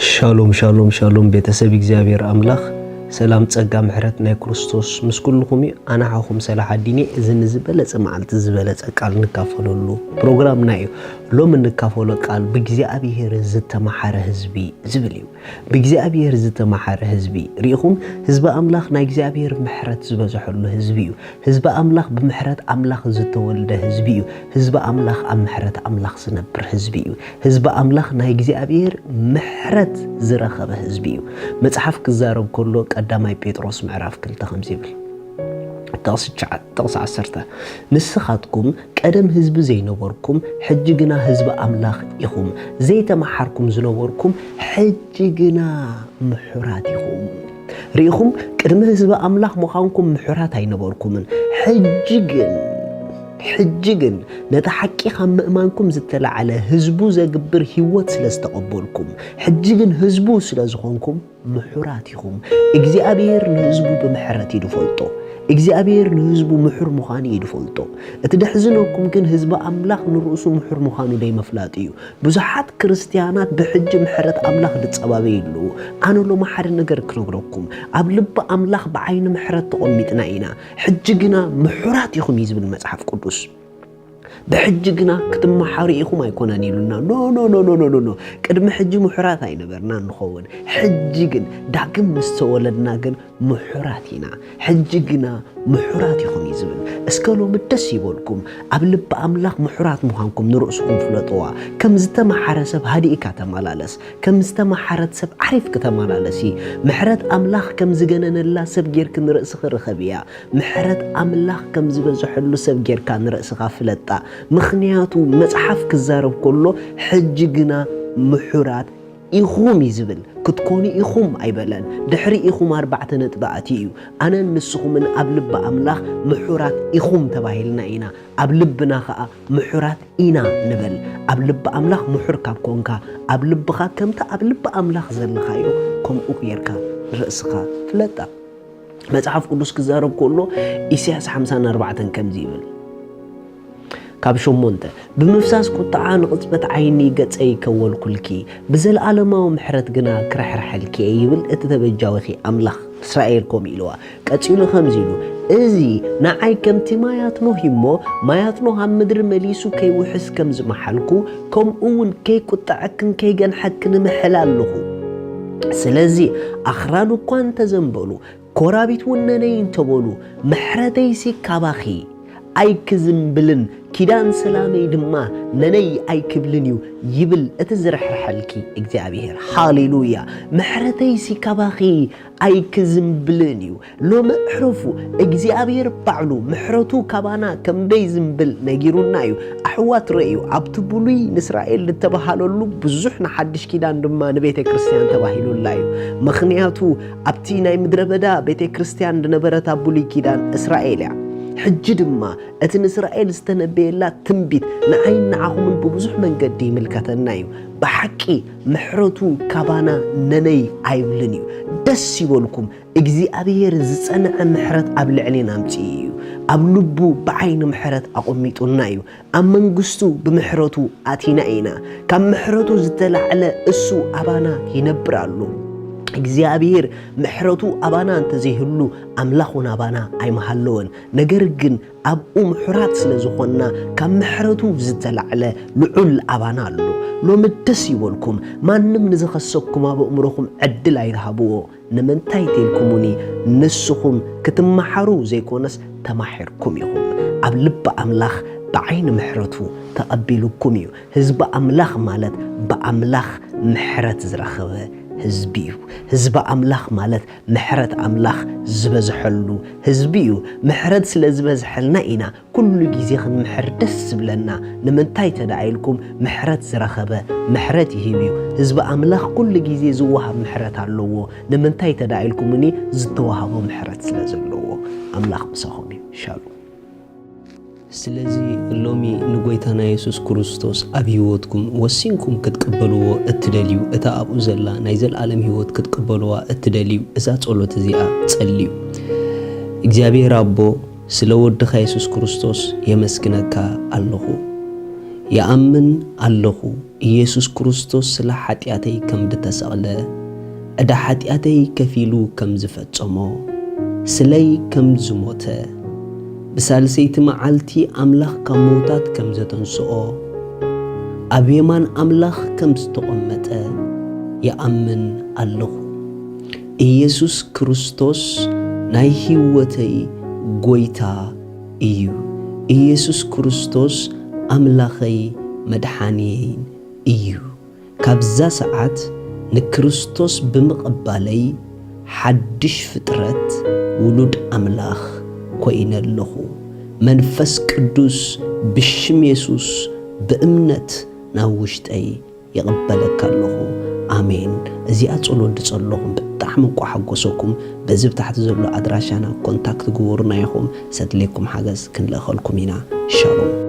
ሻሎም ሻሎም ሻሎም፣ ቤተሰብ እግዚኣብሔር ኣምላኽ፣ ሰላም ጸጋ ምሕረት ናይ ክርስቶስ ምስ ኩልኹም እዩ። ኣነ ሓኹም ሰላሓዲን እየ። እዚ ንዝበለጸ መዓልቲ ዝበለጸ ቃል ንካፈለሉ ፕሮግራምና እዩ። ሎሚ እንካፈሎ ቃል ብእግዚኣብሔር ዝተመሓረ ህዝቢ ዝብል እዩ። ብእግዚኣብሔር ዝተመሓረ ህዝቢ ርኢኹም፣ ህዝቢ ኣምላኽ ናይ እግዚኣብሔር ምሕረት ዝበዝሐሉ ህዝቢ እዩ። ህዝቢ ኣምላኽ ብምሕረት ኣምላኽ ዝተወልደ ህዝቢ እዩ። ህዝቢ ኣምላኽ ኣብ ምሕረት ኣምላኽ ዝነብር ህዝቢ እዩ። ህዝቢ ኣምላኽ ናይ እግዚኣብሔር ምሕረት ዝረኸበ ህዝቢ እዩ። መጽሓፍ ክዛረብ ከሎ ቀዳማይ ጴጥሮስ ምዕራፍ ክልተ ከምዚ ይብል፣ ጥቕሲ ትሽዓ ጥቕሲ ዓሰርተ፣ ንስኻትኩም ቀደም ህዝቢ ዘይነበርኩም ሕጂ ግና ህዝቢ ኣምላኽ ኢኹም፣ ዘይተመሓርኩም ዝነበርኩም ሕጂ ግና ምሑራት ኢኹም። ርኢኹም፣ ቅድሚ ህዝቢ ኣምላኽ ምዃንኩም ምሑራት ኣይነበርኩምን። ሕጂ ግን ሕጂ ግን ነቲ ሓቂ ካብ ምእማንኩም ዝተላዕለ ህዝቡ ዘግብር ህይወት ስለ ዝተቐበልኩም፣ ሕጂ ግን ህዝቡ ስለ ዝኾንኩም ምሑራት ኢኹም። እግዚኣብሔር ንህዝቡ ብምሕረት እዩ ዝፈልጦ። እግዚኣብሔር ንህዝቡ ምሑር ምዃኑ እዩ ዝፈልጦ። እቲ ደሕዝነኩም ግን ህዝቢ ኣምላኽ ንርእሱ ምሑር ምዃኑ ደይምፍላጥ እዩ። ብዙሓት ክርስትያናት ብሕጂ ምሕረት ኣምላኽ ዝጸባበዩ ኣለዉ። ኣነ ሎሚ ሓደ ነገር ክነግረኩም፣ ኣብ ልቢ ኣምላኽ ብዓይኒ ምሕረት ተቐሚጥና ኢና። ሕጂ ግና ምሑራት ኢኹም እዩ ዝብል መጽሓፍ ቅዱስ። ብሕጂ ግና ክትመሓሩ ኢኹም ኣይኮነን ኢሉና። ኖ ኖ ኖ ኖ ኖ ኖ ኖ። ቅድሚ ሕጂ ምሑራት ኣይነበርና ንኸውን። ሕጂ ግን ዳግም ምስ ተወለድና ግን ምሑራት ኢና። ሕጂ ግና ምሑራት ኢኹም እዩ ዝብል። እስከ ሎሚ ደስ ይበልኩም። ኣብ ልቢ ኣምላኽ ምሑራት ምዃንኩም ንርእስኹም ፍለጥዋ። ከም ዝተመሓረ ሰብ ሃዲእካ ተመላለስ። ከም ዝተመሓረት ሰብ ዓሪፍኪ ተመላለሲ። ምሕረት ኣምላኽ ከም ዝገነነላ ሰብ ጌርኪ ንርእስኺ ርኸብያ። ምሕረት ኣምላኽ ከም ዝበዝሐሉ ሰብ ጌርካ ንርእስኻ ፍለጣ። ምኽንያቱ መጽሓፍ ክዛረብ ከሎ ሕጂ ግና ምሑራት ኢኹም እዩ ዝብል። ክትኮኑ ኢኹም ኣይበለን። ድሕሪ ኢኹም ኣርባዕተ ነጥቢ ኣትዩ እዩ። ኣነን ንስኹምን ኣብ ልቢ ኣምላኽ ምሑራት ኢኹም ተባሂልና ኢና። ኣብ ልብና ኸኣ ምሑራት ኢና ንበል። ኣብ ልቢ ኣምላኽ ምሑር ካብ ኮንካ፣ ኣብ ልብኻ ከምቲ ኣብ ልቢ ኣምላኽ ዘለኻዮ ከምኡ ጌርካ ንርእስኻ ፍለጣ። መጽሓፍ ቅዱስ ክዛረብ ከሎ ኢሳያስ ሓምሳን ኣርባዕተን ከምዚ ይብል፣ ካብ ሸሞንተ፣ ብምፍሳስ ቁጥዓ ንቕጽበት ዓይኒ ገጸይ ከወልኩልኪ፣ ብዘለኣለማዊ ምሕረት ግና ክርሕርሐልኪ እየ ይብል እቲ ተበጃዊኺ ኣምላኽ። እስራኤል ከምኡ ኢልዋ። ቀጺሉ ከምዚ ኢሉ፣ እዚ ንዓይ ከምቲ ማያት ኖህ እዩ እሞ፣ ማያት ኖህ ኣብ ምድሪ መሊሱ ከይውሕዝ ከም ዝመሓልኩ፣ ከምኡ እውን ከይቁጥዐክን ከይገንሐክን እምሕል ኣለኹ። ስለዚ ኣኽራን እኳ እንተዘንበሉ፣ ኮራቢት እውን ነነይ እንተበሉ፣ ምሕረተይሲ ካባኺ ኣይክዝንብልን፣ ኪዳን ሰላመይ ድማ ነነይ ኣይክብልን እዩ ይብል እቲ ዝርሕርሐልኪ እግዚኣብሔር። ሃሌሉያ! ምሕረተይሲ ካባኺ ኣይክዝንብልን እዩ። ሎሚ ዕረፉ። እግዚኣብሔር ባዕሉ ምሕረቱ ካባና ከም ደይዝንብል ነጊሩና እዩ። ኣሕዋት፣ ረእዩ፣ ኣብቲ ብሉይ ንእስራኤል ዝተባሃለሉ ብዙሕ ንሓድሽ ኪዳን ድማ ንቤተ ክርስቲያን ተባሂሉላ እዩ። ምኽንያቱ ኣብቲ ናይ ምድረ በዳ ቤተ ክርስቲያን ዝነበረት ኣብ ብሉይ ኪዳን እስራኤል እያ። ሕጂ ድማ እቲ ንእስራኤል ዝተነበየላ ትንቢት ንዓይን ንዓኹምን ብብዙሕ መንገዲ ይምልከተና እዩ። ብሓቂ ምሕረቱ ካባና ነነይ ኣይብልን እዩ። ደስ ይበልኩም። እግዚኣብሔር ዝጸንዐ ምሕረት ኣብ ልዕሌና ኣምጺኡ እዩ። ኣብ ልቡ ብዓይኒ ምሕረት ኣቐሚጡና እዩ። ኣብ መንግስቱ ብምሕረቱ ኣቲና ኢና። ካብ ምሕረቱ ዝተላዕለ እሱ ኣባና ይነብር ኣሎ። እግዚኣብሔር ምሕረቱ ኣባና እንተዘይህሉ ኣምላኽ እውን ኣባና ኣይምሃለወን። ነገር ግን ኣብኡ ምሑራት ስለ ዝኾንና ካብ ምሕረቱ ዝተላዕለ ልዑል ኣባና ኣሎ። ሎሚ ደስ ይበልኩም። ማንም ንዝኸሰኩም ኣብ ኣእምሮኹም ዕድል ኣይትሃብዎ። ንምንታይ ተልኩሙኒ ንስኹም ክትመሓሩ ዘይኮነስ ተማሒርኩም ኢኹም። ኣብ ልቢ ኣምላኽ ብዓይኒ ምሕረቱ ተቐቢሉኩም እዩ። ህዝቢ ኣምላኽ ማለት ብኣምላኽ ምሕረት ዝረኸበ ህዝቢ እዩ። ህዝቢ ኣምላኽ ማለት ምሕረት ኣምላኽ ዝበዝሐሉ ህዝቢ እዩ። ምሕረት ስለ ዝበዝሐልና ኢና ኩሉ ግዜ ክንምሕር ደስ ዝብለና። ንምንታይ ተደኣ ኢልኩም፣ ምሕረት ዝረኸበ ምሕረት ይህብ እዩ። ህዝቢ ኣምላኽ ኩሉ ግዜ ዝወሃብ ምሕረት ኣለዎ። ንምንታይ ተደኣ ኢልኩምኒ፣ ዝተዋህቦ ምሕረት ስለ ዘለዎ። ኣምላኽ ምሳኹም እዩ። ሻሎም። ስለዚ ሎሚ ንጎይታና የሱስ ክርስቶስ ኣብ ህይወትኩም ወሲንኩም ክትቅበልዎ እትደልዩ፣ እታ ኣብኡ ዘላ ናይ ዘለኣለም ህይወት ክትቅበልዋ እትደልዩ፣ እዛ ጸሎት እዚኣ ጸልዩ። እግዚኣብሔር ኣቦ፣ ስለ ወድኻ የሱስ ክርስቶስ የመስግነካ ኣለኹ። ይኣምን ኣለኹ፣ ኢየሱስ ክርስቶስ ስለ ሓጢኣተይ ከም ዝተሰቕለ፣ ዕዳ ሓጢኣተይ ከፊሉ ከም ዝፈጸሞ፣ ስለይ ከም ዝሞተ፣ ብሳልሰይቲ መዓልቲ ኣምላኽ ካብ ምዉታት ከም ዘተንስኦ፣ ኣብ የማን ኣምላኽ ከም ዝተቐመጠ ይኣምን ኣለኹ። ኢየሱስ ክርስቶስ ናይ ህይወተይ ጐይታ እዩ። ኢየሱስ ክርስቶስ ኣምላኸይ መድሓንየይን እዩ። ካብዛ ሰዓት ንክርስቶስ ብምቕባለይ ሓድሽ ፍጥረት ውሉድ ኣምላኽ ኮይነ ኣለኹ። መንፈስ ቅዱስ ብሽም የሱስ ብእምነት ናብ ውሽጠይ ይቕበለካ ኣለኹ። ኣሜን። እዚኣ ጸሎት ድጸለኹም ብጣዕሚ እንቋ ሓጎሰኩም። በዚ ብታሕቲ ዘሎ ኣድራሻና ኮንታክት ግበሩና ኢኹም። ሰድሌኩም ሓገዝ ክንልእኸልኩም ኢና። ሻሎም።